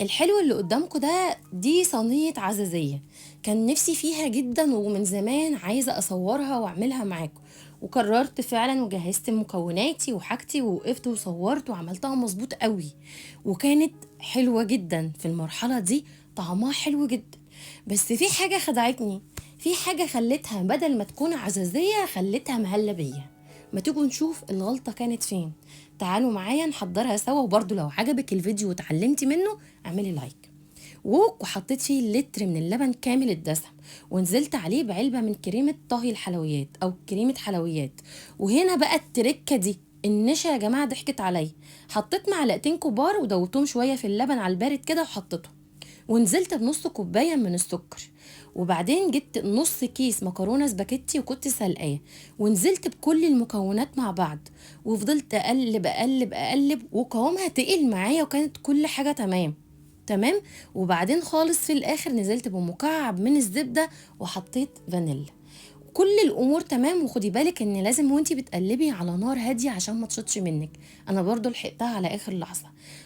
الحلو اللي قدامكم ده دي صينية عزازية، كان نفسي فيها جدا ومن زمان عايزة اصورها واعملها معاكم، وقررت فعلا وجهزت مكوناتي وحاجتي ووقفت وصورت وعملتها مظبوط قوي، وكانت حلوة جدا في المرحلة دي، طعمها حلو جدا. بس في حاجة خدعتني، في حاجة خلتها بدل ما تكون عزازية خلتها مهلبية. ما تيجوا نشوف الغلطة كانت فين، تعالوا معايا نحضرها سوا. وبرضو لو عجبك الفيديو وتعلمتي منه اعملي like. وحطيت فيه لتر من اللبن كامل الدسم، ونزلت عليه بعلبة من كريمة طهي الحلويات أو كريمة حلويات. وهنا بقى التركة دي، النشا يا جماعة ضحكت عليا، حطيت معلقتين كبار ودوبتهم شوية في اللبن على البارد كده وحطيتهم، ونزلت بنص كوباية من السكر، وبعدين جبت نص كيس مكرونة سباكيتي وكنت سلقاه، ونزلت بكل المكونات مع بعض، وفضلت أقلب أقلب أقلب، وقوامها تقل معايا وكانت كل حاجة تمام تمام. وبعدين خالص في الآخر نزلت بمكعب من الزبدة وحطيت فانيلا، كل الأمور تمام. وخدي بالك إن لازم وانتي بتقلبي على نار هادية عشان ما تشطش منك، أنا برضو لحقتها على آخر لحظة.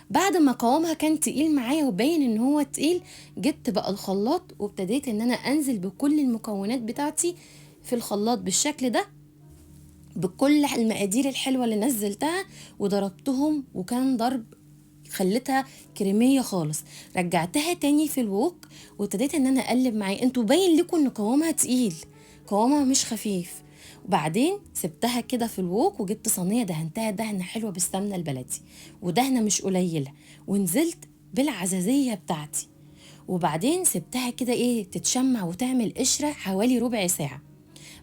بعد ما قوامها كان تقيل معايا وباين إن هو تقيل، جبت بقى الخلاط وابتديت إن أنا أنزل بكل المكونات بتاعتي في الخلاط بالشكل ده، بكل المقادير الحلوة اللي نزلتها، وضربتهم، وكان ضرب خلتها كريمية خالص. رجعتها تاني في الووك وابتديت ان انا اقلب معاه. انتوا باين لكم ان قوامها تقيل، قوامها مش خفيف. وبعدين سبتها كده في الووك، وجبت صينية دهنتها دهنة حلوة بالسمنة البلدي، ودهنة مش قليلة، ونزلت بالعزازية بتاعتي. وبعدين سبتها كده تتشمع وتعمل قشرة حوالي ربع ساعة.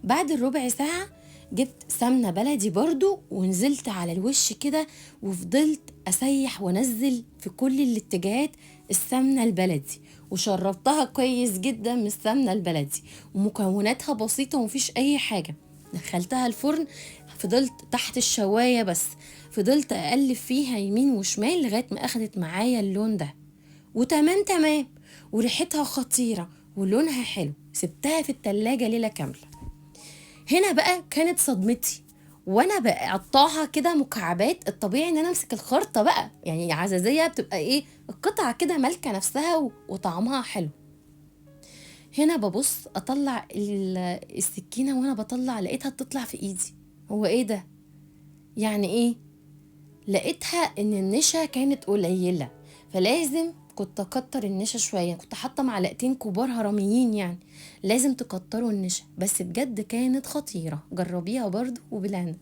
بعد الربع ساعة جبت سمنة بلدي برضو ونزلت على الوش كده، وفضلت أسيح وانزل في كل الاتجاهات السمنة البلدي، وشربتها كويس جدا من السمنة البلدي، ومكوناتها بسيطة ومفيش أي حاجة. دخلتها الفرن، فضلت تحت الشواية بس، فضلت أقلب فيها يمين وشمال لغاية ما أخدت معايا اللون ده، وتمام تمام، وريحتها خطيرة ولونها حلو. سبتها في التلاجة ليلة كاملة. هنا بقى كانت صدمتي وانا بقطعها كده مكعبات. الطبيعي ان انا امسك الخرطة بقى، يعني عزازية بتبقى القطعة كده مالكة نفسها وطعمها حلو. هنا ببص اطلع السكينة، وانا بطلع لقيتها بتطلع في ايدي. هو ايه ده؟ يعني ايه؟ لقيتها ان النشا كانت قليلة، فلازم كنت اكتر النشا شوية، كنت حاطة معلقتين كبار هرميين، يعني لازم تكتروا النشا. بس بجد كانت خطيرة، جربيها برضو وبالهنا.